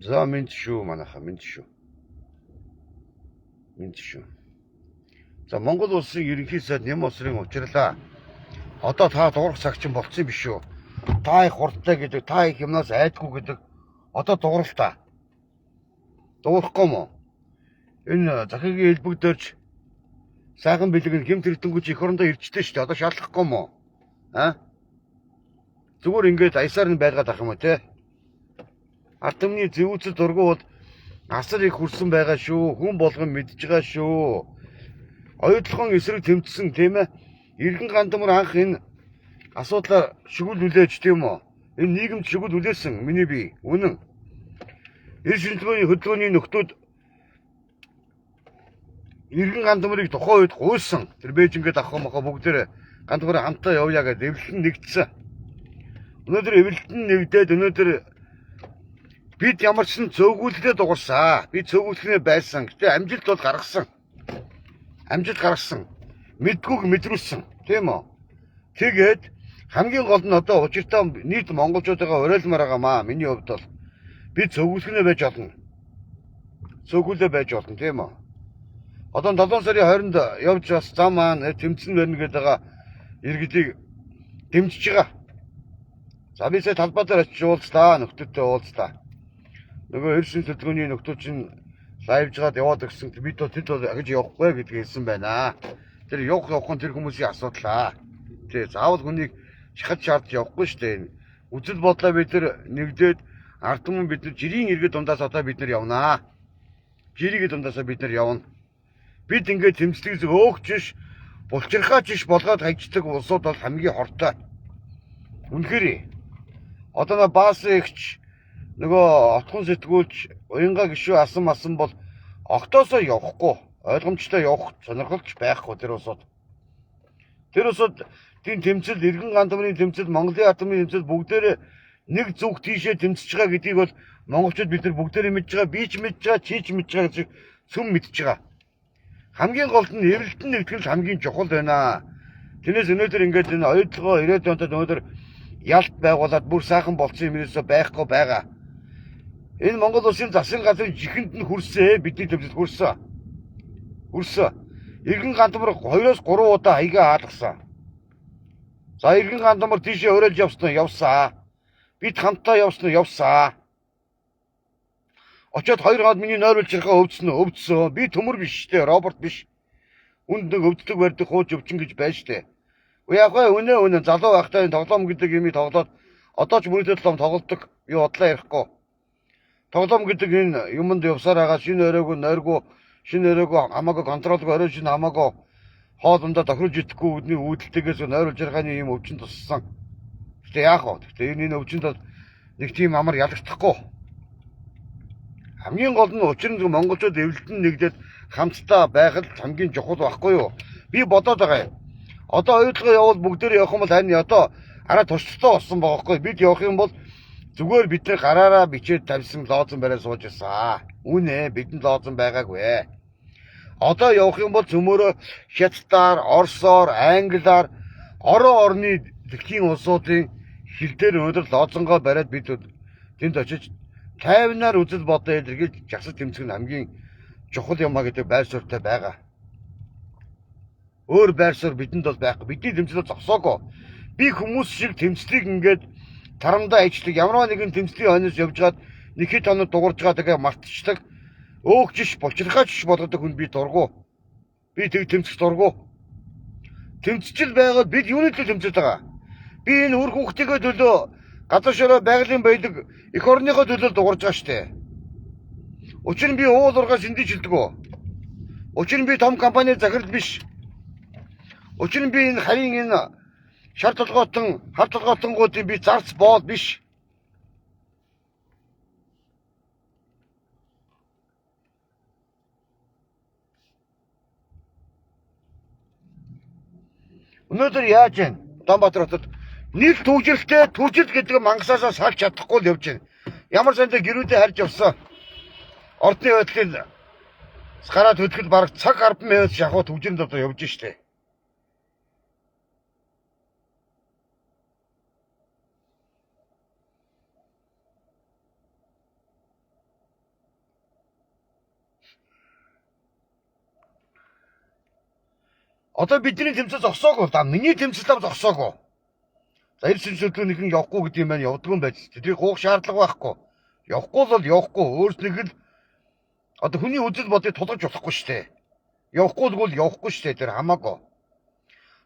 За мэд шүү манайха мэд шүү. Мэд шүү. За Монгол улсын ерөнхий сайд Нямбасрын учирлаа. Одоо та дуурах цаг чинь болцсон биш үү? Та их хурдтай гэдэг, та их юмнаас айдгүй гэдэг. Одоо дуурал та. Дуурахгүй мó? Энэ захигийн элбэг дөрж сайхан бэлэг нь гэмт хэрдэнгүй чи эх орондоо ирчтэй шүү дээ. Одоо шалахгүй мó? А? Зүгээр ингээд аясаар нь байлгаад ах юм уу те? Ард түмний зэвүүцэл дургу бол асар их хүрсэн байгаа шүү. Хүн болгон мэдж байгаа шүү. Оюутлогон эсрэг тэмцсэн тийм ээ. Иргэн гандамар анх энэ асуудлаар шүгэл хүлээж тийм үү? Энэ нийгэмд шүгэл хүлээсэн миний бие. Үнэн. Эр шинжилгээний хөдөлгөөний нөхдүүд иргэн гандамрыг тухайн үед гуйсан. Тэр Бээжингээд авах юм хаа бүгдээр гандамраа хамтаа явъя гэдээ эвлэлэн нэгдсэн. Өнөөдөр эвлэлтэн нэгдээд өнөөдөр бид ямар ч сан цөөгүүлэлээ дуурсаа. Би цөөгүүлэхнээ байсан. Гэтэ амжилт бол гаргасан. Амжилт гаргасан. Мэдгүйг мэдрүүлсэн. Тийм үү? Тэгээд хамгийн гол нь одоо учиртай нийт монголчуудыгаа уриалмаар байгаамаа. Миний хувьд бол би цөөгүүлэхнээ байж болно. Цөөгүүлээ байж болно, тийм үү? Одоо 7 сарын 20-нд явж бас зам маань тэмцэн барина гэдэг байгаа иргэдийг дэмжиж байгаа. За би сая талбай дээр очиж уулзлаа, нөхдөлтэй уулзлаа. Нөгөө эрсийн төлөвлөгөөний нөхдөл чинь лайвжгаад яваад өгсөн. Бид бол тэд бол ахиж явахгүй гэдгийг хэлсэн байна. Тэр явах явах нь тэр хүмүүсийн асуудал аа. Тэ заавал хүнийг шахаж шаардж явахгүй шүү дээ. Үзэл бодлоо бид нар нэгдээд ард түмэн бид нар жирийн иргэд дундаас одоо бид нар явнаа. Жирийн иргэд дундаасаа бид нар явна. Бид ингээд тэмцлэгс өөгч ш булчирхаач ш болгоод хайждаг улсууд бол хамгийн хортой. Үнэхээр одоо на баасан ихч нөгөө отхон сэтгүүлч уянга гişүү асан масан бол огтоосоо явахгүй ойлгомжтой явах сонирхолч байхгүй тэр улсууд. Тэр улсууд тийм тэмцэл иргэн гандамрын тэмцэл Монголын ард түмний тэмцэл бүгдээрээ нэг зүг тийшээ тэмцэж байгаа гэдгийг бол монголчууд бид нар бүгдээрээ мэдж байгаа, би ч мэдж байгаа, чи ч мэдж байгаа гэж цөм мэдж байгаа. Хамгийн гол нь эвлэлтэн нэгтгэл нь хамгийн чухал байна. Тэрнээс өнөөдөр ингээд энэ оюутлогоо 90-ад онд өнөөдөр ялт байгуулад бүр сайхан болцсон юм ерөөсөө байхгүй байгаа. Энэ Монгол улсын засгийн газрын жихэнд нь хүрсээ, бидний тэмцэл хүрсэн. Хүрсэн. Иргэн гандамар 2-оос 3 удаа хаягаа хаалгасан. За иргэн гандамар тийшээ уриалж явсан уу? Явсан. Бид хамтдаа явсан уу? Явсан. Очоод 2 хоног миний нойр булчирхаа өвдсөн үү? Өвдсөн. Би төмөр биш штэ, робот биш. Үнд нэг өвддөг барьдаг хууч өвчин гэж байна штэ. Уу яг вэ үнэ үнэ залуу байхдаа энэ тоглоом гэдэг юмыг тоглоод одоо ч мөрөдөө тоглоом тоглолдог. Би бодлоо ярихгүй. Тоглоом гэдэг энэ юмд явсаар байгаа шинэ өрөөгөө нойргүй шинэ өрөөгөө хамаагүй контролгүй орой шинэ хамаагүй хоолундаа тохируулж идэхгүй үдний үүдэлтэйгээс нойруулж яриханы юм өвчин туссан. Гэтэ яах вэ? Гэтэ энэ өвчнөд бол нэг тийм амар ялагдахгүй. Хамгийн гол нь учир нь монголчууд эвлэлтэн нэгдээд хамтдаа байх л хамгийн чухал байхгүй юу? Би бодоод байгаа юм. Одоо оюутлогоо явбал бүгдээрээ явах юм бол харин одоо арай туршлагатай болсон байгаа байхгүй юу? Бид явах юм бол зүгээр бид нар гараараа бичээд тавьсан лоозон бариа сууж ирсэн. Үнэ бидэнд лоозон байгаагүй. Одоо явах юм бол цөмөөрөө хятадаар, орсоор, англиар орон орны дэлхийн улсуудын хил дээр өнөөдөр лоозонгоо бариад бид тэнд очиж тайвнаар үзэл бодоо илэрхийлж жагсаж тэмцэх нь хамгийн чухал юм а гэдэг байр суурьтай байгаа. Өөр байр суурь бидэнд бол байхгүй. Бидний тэмцэл зогсоогүй. Би хүмүүс шиг тэмцлийг ингээд тарамдаа ажиллаг ямар нэгэн тэмцлийн хойноос явж гад нэг хэд хоног дуурж байгаа тэгээ мартчихдаг. Өөгч ш булчирхаач ш болгодог хүн би дургу. Би тэг тэмцэх дургу. Тэмцчил байгаад бид юуны төлөө тэмцэж байгаа? Би энэ үр хүүхдийнхээ төлөө газар шороо байгалийн баялаг эх орныхоо төлөө дуурж байгаа штэ. Учир нь би уул уурхай сэндэж хилдэг үү? Учир нь би том компани захирал биш. Учир нь би энэ харийн энэ шар толгойтон, хар толгойтонгуудын би зарц боол биш. Өнөөдөр яаж вэ? Улаанбаатар хотод нийл түгжрэлтэй түжил гэдэг мангасаасаа салж чадахгүй л явж байна. Ямар сандаа гэрүүдээ харж явсан. Ордны байдлын гараад хөдөлгөл бараг цаг 10 минут шахуу түгжрэнд одоо явж штэ. Одоо бидний тэмцэл зогсоогүй. За миний тэмцэл лав зогсоогүй. За эрс хөдөлгөөнийхэн явахгүй гэдэг юм байна, явдгүй юм байж. Тэдний гуух шаардлага байхгүй. Явахгүй бол явахгүй. Өөрснийх л одоо хүний үзэл бодлыг тулгаж болохгүй шүү дээ. Явахгүй бол явахгүй шүү дээ. Тэр хамаагүй.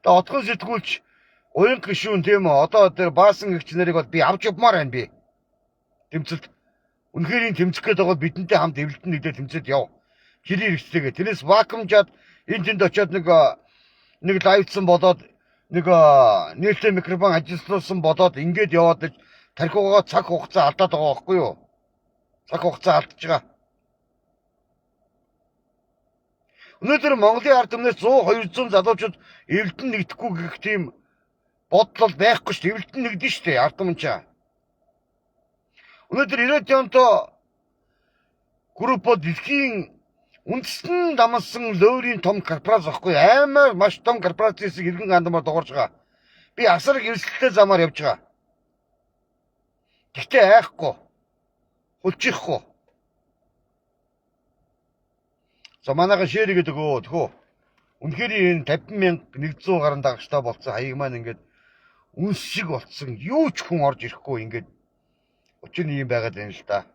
Тэгээ отгон сэтгүүлч уянга гишүүн тийм үү? Одоо тэр баасан эгч нарыг бол би авч явмаар байна би. Тэмцэлд үнэхээр энэ тэмцэх гээд байгаа бидэнтэй хамт эвлэлтэн нэгдээ тэмцээд яв. Жирийн хэрэгцээгээ. Тэрнээс вакуумжаад энэ тэнд очиод нэг нэг лайвцсан болоод нэг нээлттэй микрофон ажиллуулсан болоод ингээд яваад тархиугаа цаг хугацаа алдаад байгаа байхгүй юу? Цаг хугацаа алдаж байгаа. Өнөөдөр Монголын ард түмнээс 100 200 залуучууд эвлэлтэн нэгдэхгүй гэх тийм бодол байхгүй шүү дээ. Эвлэлтэн нэгдэн шүү дээ ард түмэн чаа. Өнөөдөр 90 онтой группод дэлхийн үндэстэн дамнасан лөөрийн том корпорац байхгүй аймаар маш том корпорац хэсэг иргэн гандамаар дуурж байгаа. Би асар их эрсдэлтэй замаар явж байгаа. Гэхдээ айхгүй. Хулчихгүй. За манайхан share гэдэг өө тхөө. Үнэхээр энэ 50,100 гаруй дагагчтай болцсон хаяг маань ингээд үнс шиг болцсон. Юу ч хүн орж ирэхгүй ингээд учир нь юм байгаад байна л да.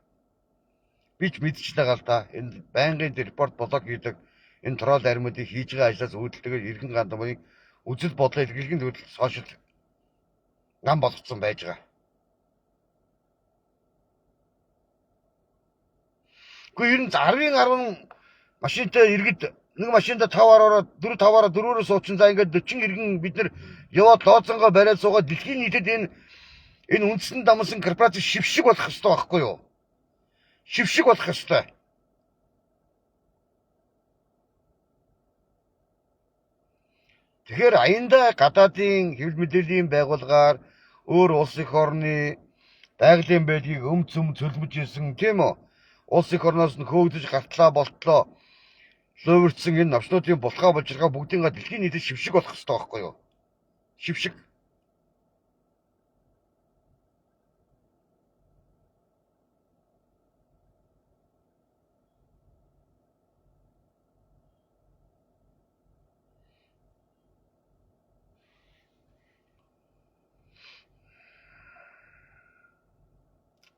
Би ч мэдчихэл байгаа л да. Энэ байнгын report блог хийдэг энэ troll армиудын хийж байгаа ажлаас үүдэлтэйгээр иргэн гандамын үзэл бодлоо илэрхийлэх төрөл social нам болгоцсон байж байгаа. Гэхдээ ер нь 10-ын 10 машинтай иргэд нэг машинда 5 10-аараа 4 5-аараа 4-өөрөө суучин за ингээд 40 иргэн бид нар яваад лоозонгоо бариад суугаад дэлхийн нийтэд энэ үндсэн дамсан корпорац шившиг болох ёстой байхгүй юу? Шившиг болох ёстой. Тэгэхээр аяндаа гадаадын хэвлэл мэдээллийн байгууллагаар өөр улс эх орны байгалийн бэлгийг өм цөм цөлмөж исэн тийм үү? Улс эх орноос нь хөөгдөж гартлаа болтлоо луувэрчсэн энэ навчнуудын булхаа болжиргаа бүгдийн дэлхийн нийтэд шившиг болох ёстой байхгүй юу? Шившиг.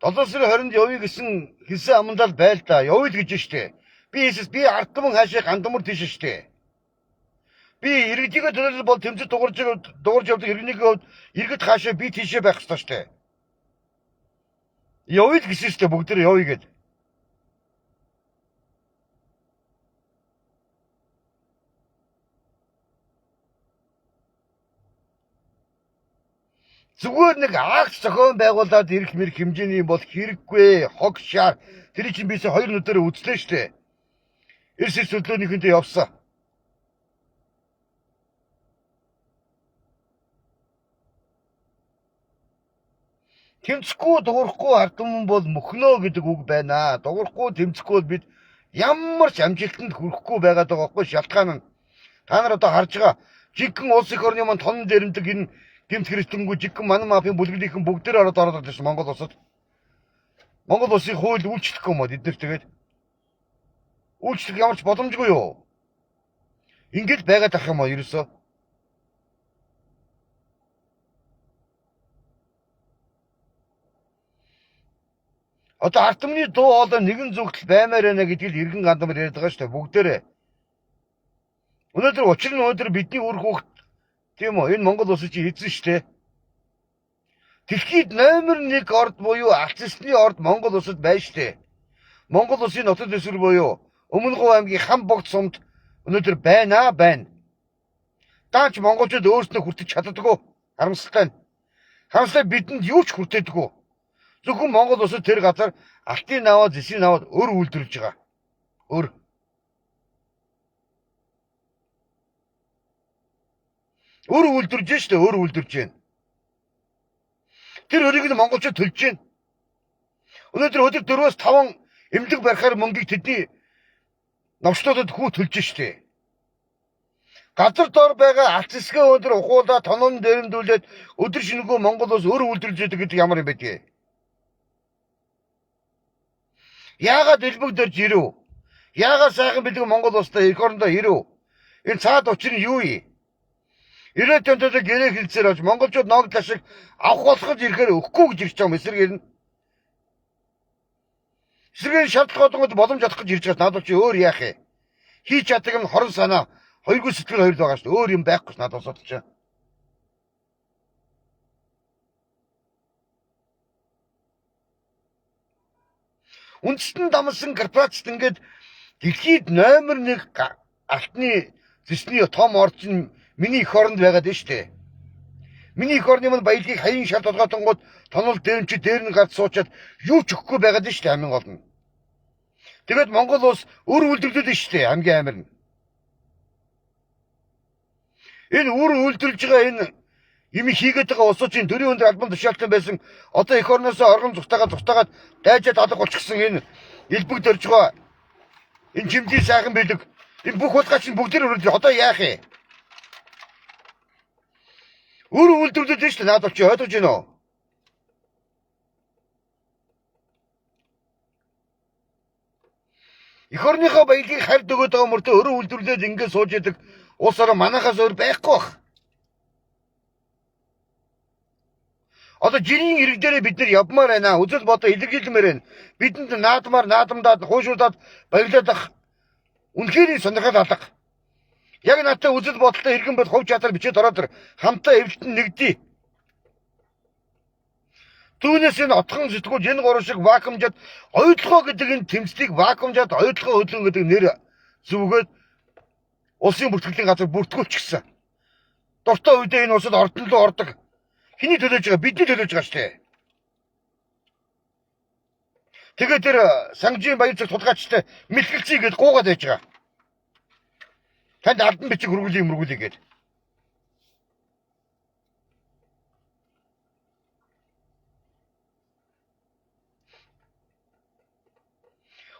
Долоо сарын 20-нд явъя гэсэн хэлсэн амандаа л байл та. Явъя л гэж штэ. Би хийсэс би ард түмэн хаашаа гандамар тийш штэ. Би иргэдийгээ төлөөлөл бол тэмцэл дуурж явдаг иргэнийхээ хувьд иргэд хаашаа би тийшээ байх ёстой штэ. Явъя л гэсэн штэ бүгд тэр явъя гэд. Зүгээр нэг акц зохион байгуулад ирэх мэрх хэмжээний юм бол хэрэггүй. Хог шаар. Тэр чинь бисээ хоёр нүдээр үзлээ штэ. Эрс эрс хөдөлгөөнийхөнтэй явсан. Тэмцэхгүй дуурахгүй ард түмэн бол мөхнөө гэдэг үг байна. Дуурахгүй тэмцэхгүй бол бид ямар ч амжилтанд хүрэхгүй байгаад байгаа байхгүй шалтгаан нь. Та нар одоо харж байгаа жинхэнэ улс эх орны маань тонон дэрэмдэг энэ гэмт хэрэгтэнгүй жинхэнэ манай мафийн бүлэглийнхэн бүгдээр ороод ороод ирсэн Монгол улсад. Монгол улсын хууль үйлчлэхгүй юм уу эдгээр тэгээд үйлчлэх ямар ч боломжгүй юу? Ингээд байгаад ах юм уу ерөөсөө? Одоо ард түмний дуу хоолой нэгэн зүгтэл баймаар байна гэдгийг иргэн гандамар яриад байгаа шүү дээ бүгдээрээ. Өнөөдөр учир нь өнөөдөр бидний үр хүүхэд тийм үү энэ Монгол улсын чинь эзэн шүү дээ. Дэлхийд номер 1 орд буюу алт элсний орд Монгол улсад байна шүү дээ. Монгол улсын нутаг дэвсгэр буюу Өмнө Говь аймгийн хам богд сумд өнөөдөр байна байна. Даанч монголчууд өөрснөө хүртэж чаддаггүй. Харамсалтай нь. Харамсалтай бидэнд юу ч хүртээдэггүй. Зөвхөн Монгол улсад тэр газар алтын наваа, зэсийн наваад өр үйлдвэрлэж байгаа. Өр. Өр үйлдвэрлэж штэ, өр үйлдвэрлэж байна. Тэр өрийг нь монголчууд төлж байна. Өнөөдөр өдөр 4-5 эмнэлэг барихаар мөнгийг тэдний новчнуудад хүү төлж штэ. Газар дор байгаа алт зэсгээ өнөөдөр ухуулаа тонон дээрэмдүүлээд өдөр шөнөгүй Монгол улс өр үйлдвэрлэж байдаг гэдэг ямар юм бэ тэгээ? Яагаад элбэг дөрж ирэв? Яагаад сайхан бэлэг Монгол улстай эх орондоо ирэв? Энэ цаад учир нь юу юм? Ирээд төнтөлөг гэрээ хилцээр болж монголчууд ногдлаа шиг авах болоход ирэхээр өгөхгүй гэж ирж байгаа юм эсрэгээр нь. Эсрэгээр шаардлага одонгод боломж олох гэж ирж байгаа надад чи өөр яах юм? Хийж чаддаг юм хорон санаа хоёргүй сэтгэл хоёр л байгаа шүү дээ. Өөр юм байхгүй ш надад босоод чи. Үндэстэн дамсан корпорацид ингээд дэлхийд номер 1 алтны зэсний том орчин миний эх оронд байгаад байна шүү дээ. Миний эх орны мань баялагийг хаян шар толгойтонгууд тонол дээрмчи дээр нь гарч суучаад юу ч өгөхгүй байгаад байна шүү дээ хамгийн гол нь. Тэгээд Монгол улс өр үйлдвэрлээд байна шүү дээ хамгийн амар нь. Энэ үр үйлдвэрлэж байгаа энэ юм хийгээд байгаа улсуудын төрийн өндөр албан тушаалтан байсан одоо эх орноосоо оргон зугтаагаад дайжаад алга болчихсон энэ элбэг дөржгөө энэ чимдийн сайхан бэлэг энэ бүх хулгай чинь бүгд өрөөд одоо яах юм? Үр үйлдвэрлээд байна шүү дээ надад чи ойлгож байна уу? Эх орныхоо баялагийг хард өгөөд байгаа мөртөө өрөө үйлдвэрлээд ингээд сууж идэг улс орон манахаас өөр байхгүй бах. Одоо жирийн ирэг дээрээ бид нар явмаар байна. Үзэл бодоо илэрхийлмээр байна. Бидэнд наадмаар наадамдаад хуушуудаад баярлаад ах үнэхээр сонирхол алга. Яг надтай үзэл бодолтой иргэн бол хувь чадвар бичээд ороод ир. Хамтаа эвлэлтэн нэгдъе. Түүнээс энэ отхон сэтгүүлж энэ гурван шиг вакуумжаад оюутлогоо гэдэг энэ тэмцлийг вакуумжаад оюутлогоо хөдөлгөөн гэдэг нэр зүвгээд улсын бүртгэлийн газар бүртгүүлчихсэн. Дуртай үедээ энэ улсад ордон руу ордог. Хэний төлөөж байгаа? Бидний төлөөж байгаа шүү дээ. Тэгээд тэр санжийн баяр цаг тулгаачтай мэлхэлцээ гэж гуугаад байж байгаа. Танд албан бичиг хөргүүлээ мөргүүлээ гээд.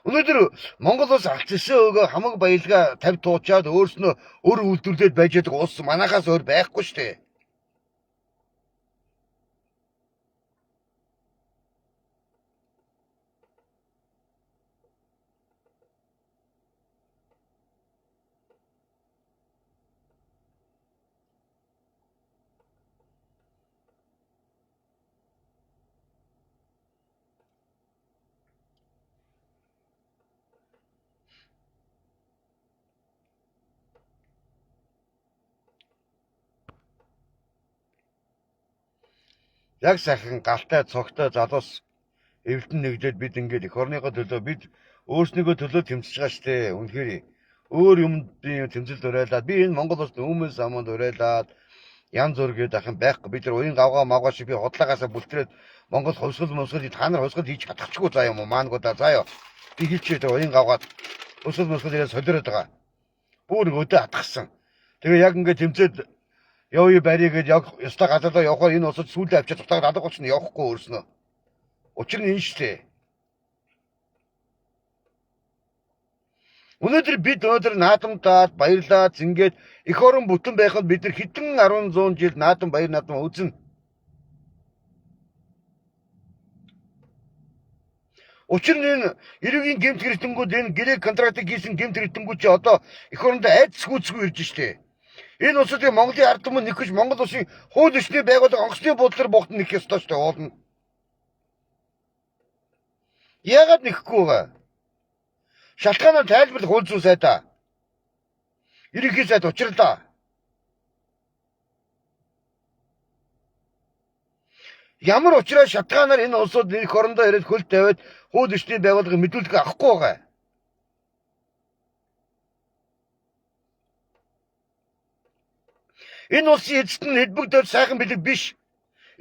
Өнөөдөр Монгол улс алц эсээ өгөө хамаг баялгаа тавь туучаад өөрснөө өр үйлдвэрлээд байж байгаа улс манахаас өөр байхгүй шүү дээ. Яг сайхан галтай цогтой залуус эвлэн нэгдээд бид ингээд эх орныхоо төлөө бид өөрснийгөө төлөө тэмцэж байгаа шүү дээ. Үнэхээр өөр юмд тэмцэл уриалаад би энэ Монгол улс өмнөөс аманд уриалаад янз бүр гээд ахын байхгүй. Бид нар уян гавгаа мавгаа шиг би худлаагаасаа бүлтрээд Монгол хувьсгал мосгол та нар хувьсгал хийж чадахчгүй заа юм уу маангуудаа заа ёо. Би хэлчихээ тэр уян гавгаад хувьсгал мосгол ирээ солиороод байгаа. Бүр өдөө атгсан. Тэгээ яг ингээд тэмцээд явъя барья гэж яг ёстой газарлаа явахаар энэ улсад сүүлдээ авчиж цутаад алга болчихно явахгүй өөрснөө. Учир нь энэ шүү дээ. Өнөөдөр бид өнөөдөр наадамдаад баярлаад зингээд эх орон бүтэн байхад бид нар хэдэн 10 100 жил наадам баяр наадам үзнэ. Учир нь энэ эрүүгийн гэмт хэрэгтэнгүүд энэ гэрээ контрактыг хийсэн гэмт хэрэгтэнгүүд чи одоо эх орондоо айдас гүйцэхгүй ирж штэ. Энэ улсад Монголын ард түмэн нэгж Монгол улсын хууль ёсны байгууллага онгоцны буудлаар буухт нэгэх ёстой штэ уулна. Яагаад нэхэхгүй байгаа? Шалтгаанаа тайлбарлах хууль зүйн сайдаа. Ерөнхий сайд учирлаа. Ямар учраас шалтгаанаар энэ улсууд эх орондоо ирээд хөл тавиад хууль ёсны байгууллагын мэдүүлэг авахгүй байгаа. Энэ улсын эзэд нь элбэг дээр сайхан бэлэг биш.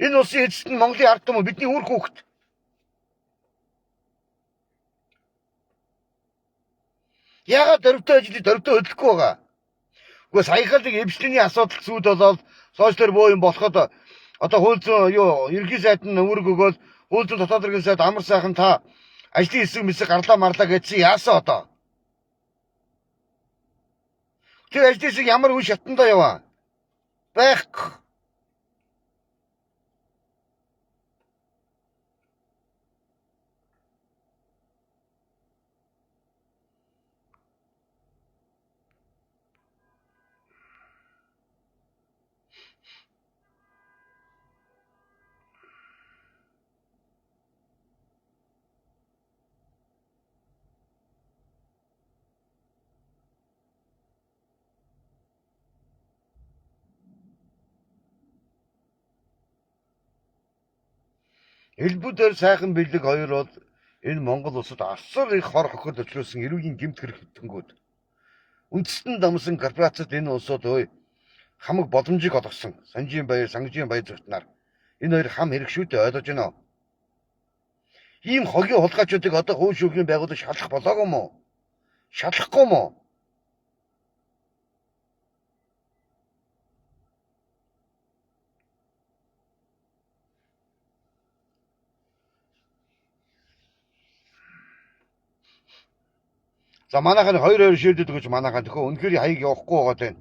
Энэ улсын эзэд нь Монголын ард түмэн бидний үр хүүхэд. Яагаад дөрвтэй ажиллаж дөрвтэй хөдлөхгүй байгаа? Үгүй саяхалыг эвшлэний асуудал зүүд болоод сошиалэр боо юм болоход одоо хууль зүйн юу ерөнхий сайд нь үүрэг өгөөл хууль зүйн дотоод хэргийн сайд амар сайхан та ажлын хэсэг мэсэг гарлаа марлаа гэдсэн яасан одоо? Тэр ажлын хэсэг ямар үе шатандаа яваа? Байхгүй. Элбүдээр сайхан бэлэг хоёр бол энэ Монгол улсад асар их хор хохирол учруулсан эрүүгийн гэмт хэрэг хэтэнгүүд. Үндэстэн дамсан корпорацид энэ улсууд ой хамаг боломжийг олгосон. Санжийн баяр, Сангижийн баяр зүгтнаар энэ хоёр хам хэрэг шүү дээ, ойлгож байна уу? Ийм хогийн хулгайчдыг одоо хууль шүүхийн байгууллага шалах болоогүй юм уу? Шалахгүй юм уу? За манайхан 2-2 шилдэд өгч манайхан төхөө үнэхээр хаяг явахгүй байгаа тань.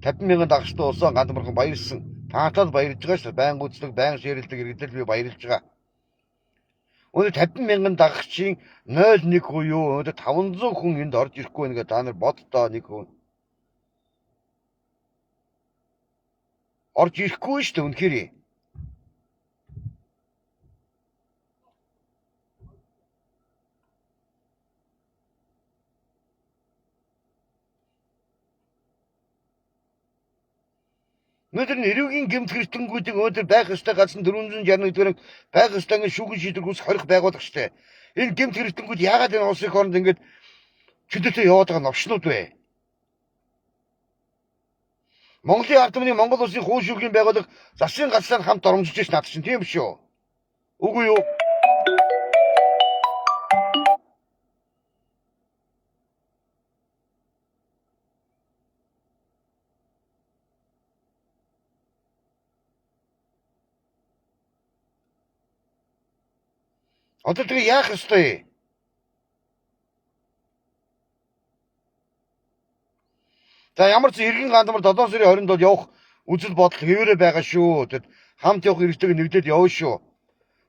50 мянган дагчтай улсаа гандмархан баярлсан. Таатаад баярлж байгаа шүү. Байн гүйцэтгэх, байн ширэлдэг иргэдэл би баярлж байгаа. Өнөөдөр 50 мянган дагагчийн 0.1% юу өнөөдөр 500 хүн энд орж ирэхгүй нэгэ та нар боддоо нэг хүн. Орж ирэхгүй шүү дээ үнэхээр. Өнөөдөр нь эрүүгийн гэмт хэрэгтэнгүүдийг өнөөдөр байх ёстой газар 461 дэх байх ёстой шүүгэн шийдвэр гүйцэх хорих байгуулах штэ. Энэ гэмт хэрэгтэнгүүд яагаад энэ улсын хооронд ингэж чөлөөтэй яваад байгаа новшнууд вэ? Монголын ард түмний Монгол улсын хууль шүүхийн байгууллага засгийн газраар хамт оромжиж ш над чинь тийм биш үү? Үгүй юу? Одоо тэгээ яах ёстой юм? За ямар ч иргэн гандамар 7 сарын 20-нд бол явах үзэл бодол хэвээрээ байгаа шүү. Тэгэд хамт явах иргэдэг нэгдээд явна шүү.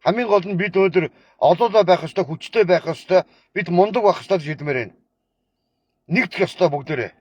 Хамгийн гол нь бид өнөөдөр олоолаа байх ёстой, хүчтэй байх ёстой, бид мундаг байх ёстой гэж хэлмээр байна. Нэгдэх ёстой бүгдээрээ.